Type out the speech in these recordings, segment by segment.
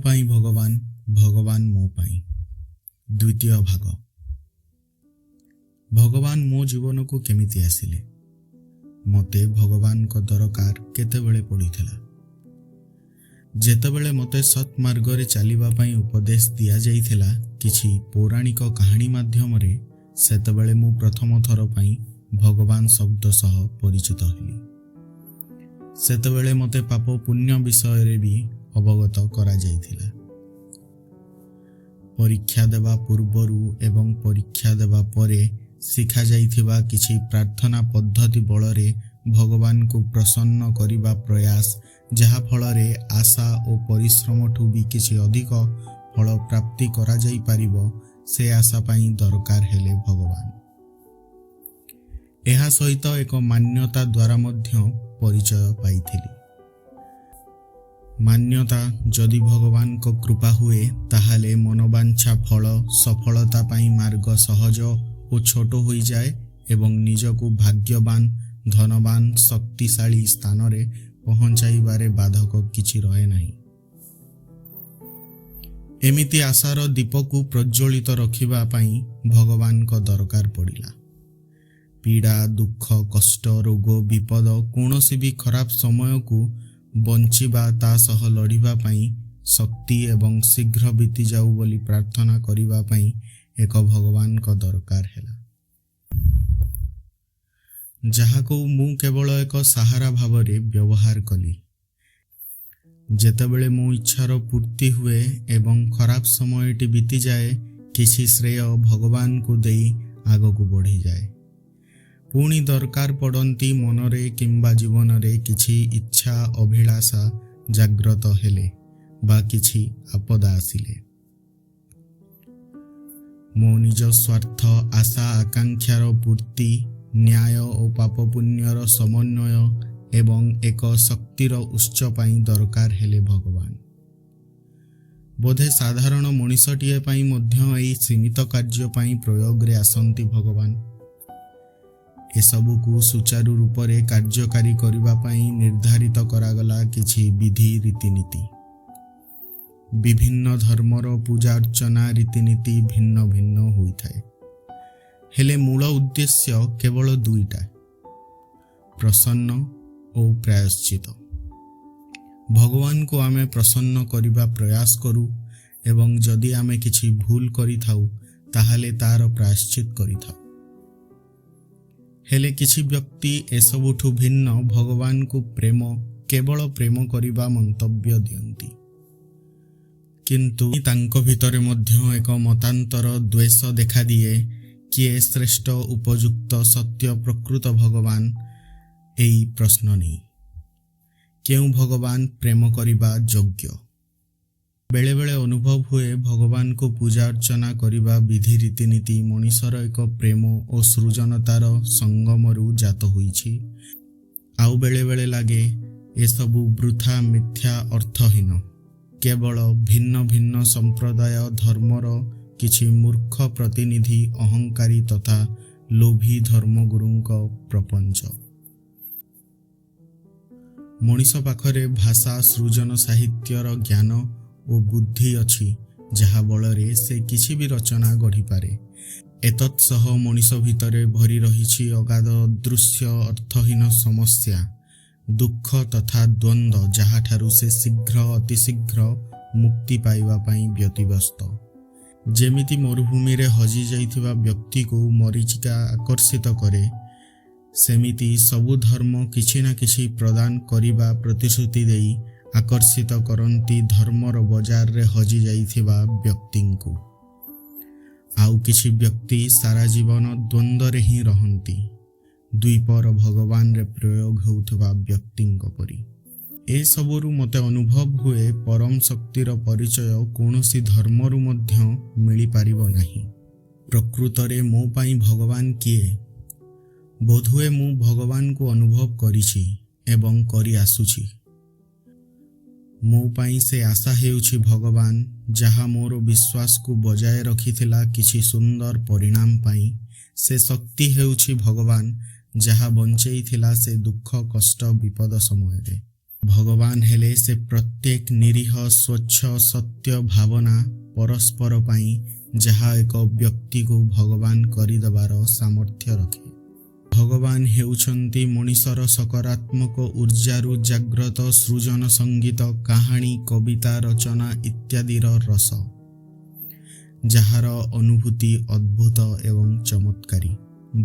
ପାଇଁ ଭଗବାନ, ଭଗବାନ ମୋ ପାଇଁ। ଦ୍ୱିତୀୟ ଭାଗ। ଭଗବାନ ମୋ ଜୀବନକୁ କେମିତି ଆସିଲେ? ମୋତେ ଭଗବାନଙ୍କ ଦରକାର କେତେବେଳେ ପଡ଼ିଥିଲା? ଯେତେବେଳେ ମୋତେ ସତ୍ ମାର୍ଗରେ ଚାଲିବା ପାଇଁ ଉପଦେଶ ଦିଆଯାଇଥିଲା କିଛି ପୌରାଣିକ କାହାଣୀ ମାଧ୍ୟମରେ, ସେତେବେଳେ ମୁଁ ପ୍ରଥମ ଥର ପାଇଁ ଭଗବାନ ଶବ୍ଦ ସହ ପରିଚିତ ହେଲି। ସେତେବେଳେ ମୋତେ ପାପ ପୁଣ୍ୟ ବିଷୟରେ ବି ଅବଗତ କରାଯାଇଥିଲା। ପରୀକ୍ଷା ଦେବା ପୂର୍ବରୁ ଏବଂ ପରୀକ୍ଷା ଦେବା ପରେ ଶିଖାଯାଇଥିବା କିଛି ପ୍ରାର୍ଥନା ପଦ୍ଧତି ବଳରେ ଭଗବାନଙ୍କୁ ପ୍ରସନ୍ନ କରିବା ପ୍ରୟାସ, ଯାହା ଫଳରେ ଆଶା ଓ ପରିଶ୍ରମଠୁ ବି କିଛି ଅଧିକ ଫଳ ପ୍ରାପ୍ତି କରାଯାଇପାରିବ, ସେ ଆଶା ପାଇଁ ଦରକାର ହେଲେ ଭଗବାନ। ଏହା ସହିତ ଏକ ମାନ୍ୟତା ଦ୍ୱାରା ମଧ୍ୟ ପରିଚୟ ପାଇଥିଲି। ମାନ୍ୟତା, ଯଦି ଭଗବାନଙ୍କ କୃପା ହୁଏ, ତାହେଲେ ମନବାଞ୍ଛା ଫଳ, ସଫଳତା ପାଇଁ ମାର୍ଗ ସହଜ ଓ ଛୋଟ ହୋଇଯାଏ ଏବଂ ନିଜକୁ ଭାଗ୍ୟବାନ, ଧନବାନ, ଶକ୍ତିଶାଳୀ ସ୍ଥାନରେ ପହଞ୍ଚାଇବାରେ ବାଧକ କିଛି ରହେ ନାହିଁ। ଏମିତି ଆଶାର ଦୀପକୁ ପ୍ରଜ୍ୱଳିତ ରଖିବା ପାଇଁ ଭଗବାନଙ୍କ ଦରକାର ପଡ଼ିଲା। ପୀଡ଼ା, ଦୁଃଖ, କଷ୍ଟ, ରୋଗ, ବିପଦ, କୌଣସି ବି ଖରାପ ସମୟକୁ ବଞ୍ଚିବା, ତା ସହ ଲଢ଼ିବା ପାଇଁ ଶକ୍ତି ଏବଂ ଶୀଘ୍ର ବିତିଯାଉ ବୋଲି ପ୍ରାର୍ଥନା କରିବା ପାଇଁ ଏକ ଭଗବାନଙ୍କ ଦରକାର ହେଲା, ଯାହାକୁ ମୁଁ କେବଳ ଏକ ସାହାରା ଭାବରେ ବ୍ୟବହାର କଲି। ଯେତେବେଳେ ମୋ ଇଚ୍ଛାର ପୂର୍ତ୍ତି ହୁଏ ଏବଂ ଖରାପ ସମୟଟି ବିତିଯାଏ, କିଛି ଶ୍ରେୟ ଭଗବାନଙ୍କୁ ଦେଇ ଆଗକୁ ବଢ଼ିଯାଏ। ପୁଣି ଦରକାର ପଡ଼ନ୍ତି ମନରେ କିମ୍ବା ଜୀବନରେ କିଛି ଇଚ୍ଛା ଅଭିଳାଷା ଜାଗ୍ରତ ହେଲେ ବା କିଛି ଆପଦ ଆସିଲେ। ମୋ ନିଜ ସ୍ୱାର୍ଥ, ଆଶା ଆକାଂକ୍ଷାର ପୂର୍ତ୍ତି, ନ୍ୟାୟ ଓ ପାପ ପୁଣ୍ୟର ସମନ୍ୱୟ ଏବଂ ଏକ ଶକ୍ତିର ଉତ୍ସ ପାଇଁ ଦରକାର ହେଲେ ଭଗବାନ। ବୋଧେ ସାଧାରଣ ମଣିଷଟିଏ ପାଇଁ ମଧ୍ୟ ଏଇ ସୀମିତ କାର୍ଯ୍ୟ ପାଇଁ ପ୍ରୟୋଗରେ ଆସନ୍ତି ଭଗବାନ। ଏସବୁକୁ ସୁଚାରୁ ରୂପରେ କାର୍ଯ୍ୟକାରୀ କରିବା ପାଇଁ ନିର୍ଦ୍ଧାରିତ କରାଗଲା କିଛି ବିଧି, ରୀତିନୀତି। ବିଭିନ୍ନ ଧର୍ମର ପୂଜା ଅର୍ଚ୍ଚନା, ରୀତିନୀତି ଭିନ୍ନ ଭିନ୍ନ ହୋଇଥାଏ, ହେଲେ ମୂଳ ଉଦ୍ଦେଶ୍ୟ କେବଳ ଦୁଇଟା, ପ୍ରସନ୍ନ ଓ ପ୍ରାୟଶ୍ଚିତ। ଭଗବାନଙ୍କୁ ଆମେ ପ୍ରସନ୍ନ କରିବା ପ୍ରୟାସ କରୁ ଏବଂ ଯଦି ଆମେ କିଛି ଭୁଲ କରିଥାଉ, ତାହେଲେ ତାର ପ୍ରାୟଶ୍ଚିତ କରିଥାଉ। ହେଲେ କିଛି ବ୍ୟକ୍ତି ଏସବୁଠୁ ଭିନ୍ନ ଭଗବାନଙ୍କୁ ପ୍ରେମ, କେବଳ ପ୍ରେମ କରିବା ମନ୍ତବ୍ୟ ଦିଅନ୍ତି। କିନ୍ତୁ ତାଙ୍କ ଭିତରେ ମଧ୍ୟ ଏକ ମତାନ୍ତର, ଦ୍ୱେଷ ଦେଖାଦିଏ। କିଏ ଶ୍ରେଷ୍ଠ, ଉପଯୁକ୍ତ, ସତ୍ୟ, ପ୍ରକୃତ ଭଗବାନ, ଏଇ ପ୍ରଶ୍ନ ନେଇ। କେଉଁ ଭଗବାନ ପ୍ରେମ କରିବା ଯୋଗ୍ୟ? ବେଳେବେଳେ ଅନୁଭବ ହୁଏ, ଭଗବାନଙ୍କୁ ପୂଜା ଅର୍ଚ୍ଚନା କରିବା ବିଧି ରୀତିନୀତି ମଣିଷର ଏକ ପ୍ରେମ ଓ ସୃଜନତାର ସଙ୍ଗମରୁ ଜାତ ହୋଇଛି। ଆଉ ବେଳେବେଳେ ଲାଗେ ଏସବୁ ବୃଥା, ମିଥ୍ୟା, ଅର୍ଥହୀନ, କେବଳ ଭିନ୍ନ ଭିନ୍ନ ସମ୍ପ୍ରଦାୟ ଧର୍ମର କିଛି ମୂର୍ଖ ପ୍ରତିନିଧି, ଅହଙ୍କାରୀ ତଥା ଲୋଭୀ ଧର୍ମଗୁରୁଙ୍କ ପ୍ରପଞ୍ଚ। ମଣିଷ ପାଖରେ ଭାଷା, ସୃଜନ, ସାହିତ୍ୟର ଜ୍ଞାନ ଓ ବୁଦ୍ଧି ଅଛି, ଯାହା ବଳରେ ସେ କିଛି ବି ରଚନା ଗଢ଼ିପାରେ। ଏତତ୍ ସହ ମଣିଷ ଭିତରେ ଭରି ରହିଛି ଅଗାଧ, ଅଦୃଶ୍ୟ, ଅର୍ଥହୀନ ସମସ୍ୟା, ଦୁଃଖ ତଥା ଦ୍ୱନ୍ଦ୍ୱ, ଯାହାଠାରୁ ସେ ଶୀଘ୍ର, ଅତିଶୀଘ୍ର ମୁକ୍ତି ପାଇବା ପାଇଁ ବ୍ୟତିବ୍ୟସ୍ତ। ଯେମିତି ମରୁଭୂମିରେ ହଜିଯାଇଥିବା ବ୍ୟକ୍ତିକୁ ମରୀଚିକା ଆକର୍ଷିତ କରେ, ସେମିତି ସବୁ ଧର୍ମ କିଛି ନା କିଛି ପ୍ରଦାନ କରିବା ପ୍ରତିଶ୍ରୁତି ଦେଇ ଆକର୍ଷିତ କରନ୍ତି ଧର୍ମର ବଜାରରେ ହଜି ଯାଇଥିବା ବ୍ୟକ୍ତିଙ୍କୁ। ଆଉ କିଛି ବ୍ୟକ୍ତି ସାରା ଜୀବନ ଦ୍ୱନ୍ଦ୍ୱରେ ହିଁ ରହନ୍ତି, ଦ୍ୱିପର ଭଗବାନରେ ପ୍ରୟୋଗ ହେଉଥିବା ବ୍ୟକ୍ତିଙ୍କ ପରି। ଏସବୁରୁ ମୋତେ ଅନୁଭବ ହୁଏ, ପରମ ଶକ୍ତିର ପରିଚୟ କୌଣସି ଧର୍ମରୁ ମଧ୍ୟ ମିଳିପାରିବ ନାହିଁ। ପ୍ରକୃତରେ ମୋ ପାଇଁ ଭଗବାନ କିଏ? ବୋଧହୁଏ ମୁଁ ଭଗବାନଙ୍କୁ ଅନୁଭବ କରିଛି ଏବଂ କରି ଆସୁଛି। ମୋ ପାଇଁ ସେ ଆଶା ହେଉଛି ଭଗବାନ, ଯାହା ମୋର ବିଶ୍ୱାସକୁ ବଜାୟ ରଖିଥିଲା କିଛି ସୁନ୍ଦର ପରିଣାମ ପାଇଁ। ସେ ଶକ୍ତି ହେଉଛି ଭଗବାନ, ଯାହା ବଞ୍ଚେଇଥିଲା ସେ ଦୁଃଖ, କଷ୍ଟ, ବିପଦ ସମୟରେ। ଭଗବାନ ହେଲେ ସେ ପ୍ରତ୍ୟେକ ନିରୀହ ସ୍ୱଚ୍ଛ ସତ୍ୟ ଭାବନା ପରସ୍ପର ପାଇଁ, ଯାହା ଏକ ବ୍ୟକ୍ତିକୁ ଭଗବାନ କରିଦେବାର ସାମର୍ଥ୍ୟ ରଖେ। ଭଗବାନ ହେଉଛନ୍ତି ମଣିଷର ସକାରାତ୍ମକ ଉର୍ଜାରୁ ଜାଗ୍ରତ ସୃଜନ ସଙ୍ଗୀତ, କାହାଣୀ, କବିତା, ରଚନା ଇତ୍ୟାଦିର ରସ, ଯାହାର ଅନୁଭୂତି ଅଦ୍ଭୁତ ଏବଂ ଚମତ୍କାରୀ।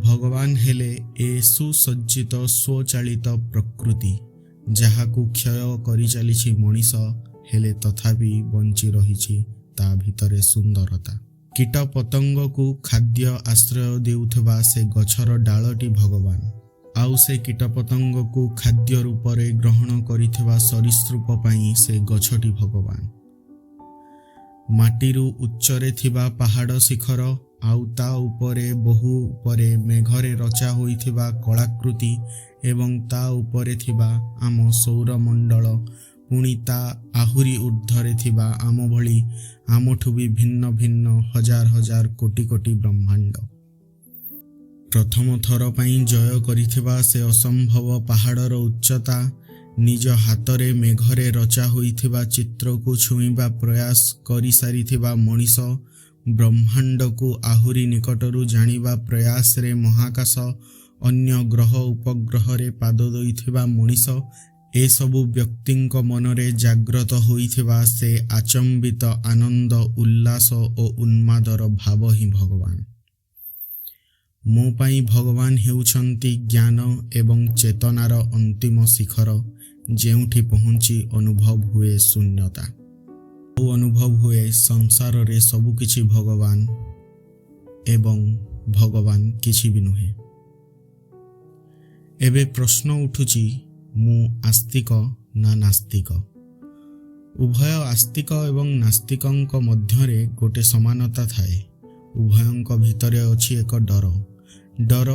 ଭଗବାନ ହେଲେ ଏ ସୁସଜ୍ଜିତ ସ୍ୱଚାଳିତ ପ୍ରକୃତି, ଯାହାକୁ କ୍ଷୟ କରିଚାଲିଛି ମଣିଷ, ହେଲେ ତଥାପି ବଞ୍ଚି ରହିଛି ତା ଭିତରେ ସୁନ୍ଦରତା। କୀଟ ପତଙ୍ଗକୁ ଖାଦ୍ୟ ଆଶ୍ରୟ ଦେଉଥିବା ସେ ଗଛର ଡାଳଟି ଭଗବାନ, ଆଉ ସେ କୀଟପତଙ୍ଗକୁ ଖାଦ୍ୟ ରୂପରେ ଗ୍ରହଣ କରିଥିବା ସରୀସୃପ ପାଇଁ ସେ ଗଛଟି ଭଗବାନ। ମାଟିରୁ ଉଚ୍ଚରେ ଥିବା ପାହାଡ଼ ଶିଖର, ଆଉ ତା ଉପରେ ବହୁ ଉପରେ ମେଘରେ ରଚା ହୋଇଥିବା କଳାକୃତି ଏବଂ ତା ଉପରେ ଥିବା ଆମ ସୌରମଣ୍ଡଳ, ପୁଣି ତା ଆହୁରି ଊର୍ଦ୍ଧ୍ୱରେ ଥିବା ଆମ ଭଳି, ଆମଠୁ ବି ଭିନ୍ନ ଭିନ୍ନ ହଜାର ହଜାର କୋଟି କୋଟି ବ୍ରହ୍ମାଣ୍ଡ। ପ୍ରଥମ ଥର ପାଇଁ ଜୟ କରିଥିବା ସେ ଅସମ୍ଭବ ପାହାଡ଼ର ଉଚ୍ଚତା, ନିଜ ହାତରେ ମେଘରେ ରଚା ହୋଇଥିବା ଚିତ୍ରକୁ ଛୁଇଁବା ପ୍ରୟାସ କରିସାରିଥିବା ମଣିଷ, ବ୍ରହ୍ମାଣ୍ଡକୁ ଆହୁରି ନିକଟରୁ ଜାଣିବା ପ୍ରୟାସରେ ମହାକାଶ, ଅନ୍ୟ ଗ୍ରହ ଉପଗ୍ରହରେ ପାଦ ଦେଇଥିବା ମଣିଷ, ଏସବୁ ବ୍ୟକ୍ତିଙ୍କ ମନରେ ଜାଗ୍ରତ ହୋଇଥିବା ସେ ଆଚମ୍ବିତ ଆନନ୍ଦ, ଉଲ୍ଲାସ ଓ ଉନ୍ମାଦର ଭାବ ହିଁ ଭଗବାନ। ମୋ ପାଇଁ ଭଗବାନ ହେଉଛନ୍ତି ଜ୍ଞାନ ଏବଂ ଚେତନାର ଅନ୍ତିମ ଶିଖର, ଯେଉଁଠି ପହଞ୍ଚି ଅନୁଭବ ହୁଏ ଶୂନ୍ୟତା, ଆଉ ଅନୁଭବ ହୁଏ ସଂସାରରେ ସବୁକିଛି ଭଗବାନ ଏବଂ ଭଗବାନ କିଛି ବି ନୁହେଁ। ଏବେ ପ୍ରଶ୍ନ ଉଠୁଛି, ମୁଁ ଆସ୍ତିକ ନା ନାସ୍ତିକ? ଉଭୟ ଆସ୍ତିକ ଏବଂ ନାସ୍ତିକଙ୍କ ମଧ୍ୟରେ ଗୋଟେ ସମାନତା ଥାଏ। ଉଭୟଙ୍କ ଭିତରେ ଅଛି ଏକ ଡର। ଡର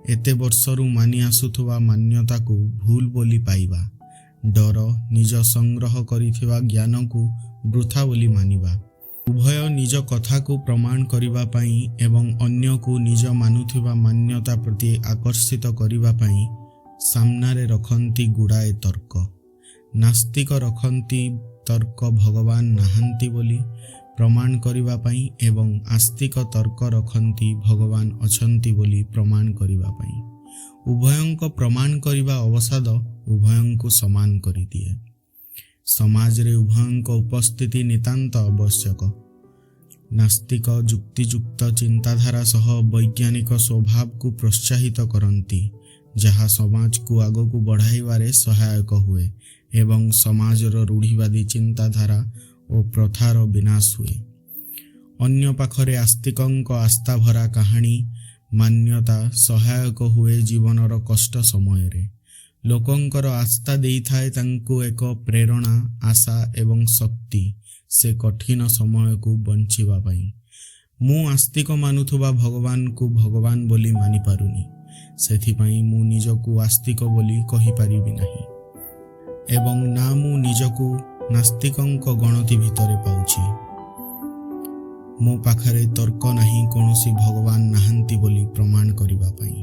ଏତେ ବର୍ଷରୁ ମାନି ଆସୁଥିବା ମାନ୍ୟତାକୁ ଭୁଲ ବୋଲି ପାଇବା। ଡର ନିଜ ସଂଗ୍ରହ କରିଥିବା ଜ୍ଞାନକୁ ବୃଥା ବୋଲି ମାନିବା। ଉଭୟ ନିଜ କଥାକୁ ପ୍ରମାଣ କରିବା ପାଇଁ ଏବଂ ଅନ୍ୟକୁ ନିଜ ମାନୁଥିବା ମାନ୍ୟତା ପ୍ରତି ଆକର୍ଷିତ କରିବା ପାଇଁ ସାମ୍ନାରେ ରଖନ୍ତି ଗୁଡ଼ାଏ ତର୍କ। ନାସ୍ତିକ ରଖନ୍ତି ତର୍କ ଭଗବାନ ନାହାନ୍ତି ବୋଲି ପ୍ରମାଣ କରିବା ପାଇଁ ଏବଂ ଆସ୍ତିକ ତର୍କ ରଖନ୍ତି ଭଗବାନ ଅଛନ୍ତି ବୋଲି ପ୍ରମାଣ କରିବା ପାଇଁ। ଉଭୟଙ୍କ ପ୍ରମାଣ କରିବା ଅବସାଦ ଉଭୟଙ୍କୁ ସମାନ କରିଦିଏ। ସମାଜରେ ଉଭୟଙ୍କ ଉପସ୍ଥିତି ନିତାନ୍ତ ଆବଶ୍ୟକ। ନାସ୍ତିକ ଯୁକ୍ତିଯୁକ୍ତ ଚିନ୍ତାଧାରା ସହ ବୈଜ୍ଞାନିକ ସ୍ୱଭାବକୁ ପ୍ରୋତ୍ସାହିତ କରନ୍ତି, ଯାହା ସମାଜକୁ ଆଗକୁ ବଢ଼ାଇବାରେ ସହାୟକ ହୁଏ ଏବଂ ସମାଜର ରୂଢ଼ିବାଦୀ ଚିନ୍ତାଧାରା ଓ ପ୍ରଥାର ବିନାଶ ହୁଏ। ଅନ୍ୟ ପାଖରେ ଆସ୍ତିକଙ୍କ ଆସ୍ଥାଭରା କାହାଣୀ, ମାନ୍ୟତା ସହାୟକ ହୁଏ ଜୀବନର କଷ୍ଟ ସମୟରେ। ଲୋକଙ୍କର ଆସ୍ଥା ଦେଇଥାଏ ତାଙ୍କୁ ଏକ ପ୍ରେରଣା, ଆଶା ଏବଂ ଶକ୍ତି ସେ କଠିନ ସମୟକୁ ବଞ୍ଚିବା ପାଇଁ। ମୁଁ ଆସ୍ତିକ ମାନୁଥିବା ଭଗବାନଙ୍କୁ ଭଗବାନ ବୋଲି ମାନିପାରୁନି। ସେଥିପାଇଁ ମୁଁ ନିଜକୁ ଆସ୍ତିକ ବୋଲି କହିପାରିବି ନାହିଁ ଏବଂ ନା ମୁଁ ନିଜକୁ ନାସ୍ତିକଙ୍କ ଗଣତି ଭିତରେ ପାଉଛି। ମୋ ପାଖରେ ତର୍କ ନାହିଁ କୌଣସି ଭଗବାନ ନାହାନ୍ତି ବୋଲି ପ୍ରମାଣ କରିବା ପାଇଁ।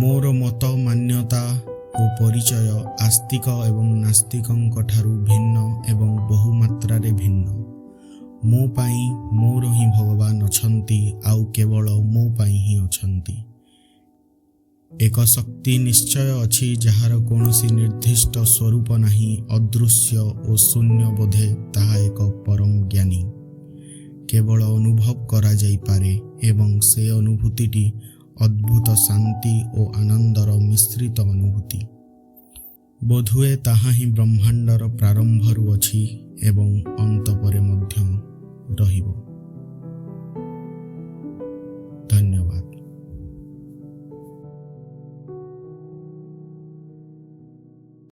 ମୋର ମତ, ମାନ୍ୟତା ଓ ପରିଚୟ ଆସ୍ତିକ ଏବଂ ନାସ୍ତିକଙ୍କ ଠାରୁ ଭିନ୍ନ ଏବଂ ବହୁ ମାତ୍ରାରେ ଭିନ୍ନ। ମୋ ପାଇଁ ମୋର ହିଁ ଭଗବାନ ଅଛନ୍ତି, ଆଉ କେବଳ ମୋ ପାଇଁ ହିଁ ଅଛନ୍ତି। ଏକ ଶକ୍ତି ନିଶ୍ଚୟ ଅଛି, ଯାହାର କୌଣସି ନିର୍ଦ୍ଦିଷ୍ଟ ସ୍ୱରୂପ ନାହିଁ, ଅଦୃଶ୍ୟ ଓ ଶୂନ୍ୟ। ବୋଧେ ତାହା ଏକ ପରମ ଜ୍ଞାନୀ, କେବଳ ଅନୁଭବ କରାଯାଇପାରେ ଏବଂ ସେ ଅନୁଭୂତିଟି ଅଦ୍ଭୁତ ଶାନ୍ତି ଓ ଆନନ୍ଦର ମିଶ୍ରିତ ଅନୁଭୂତି। ବୋଧହୁଏ ତାହା ହିଁ ବ୍ରହ୍ମାଣ୍ଡର ପ୍ରାରମ୍ଭରୁ ଅଛି ଏବଂ ଅନ୍ତ ପରେ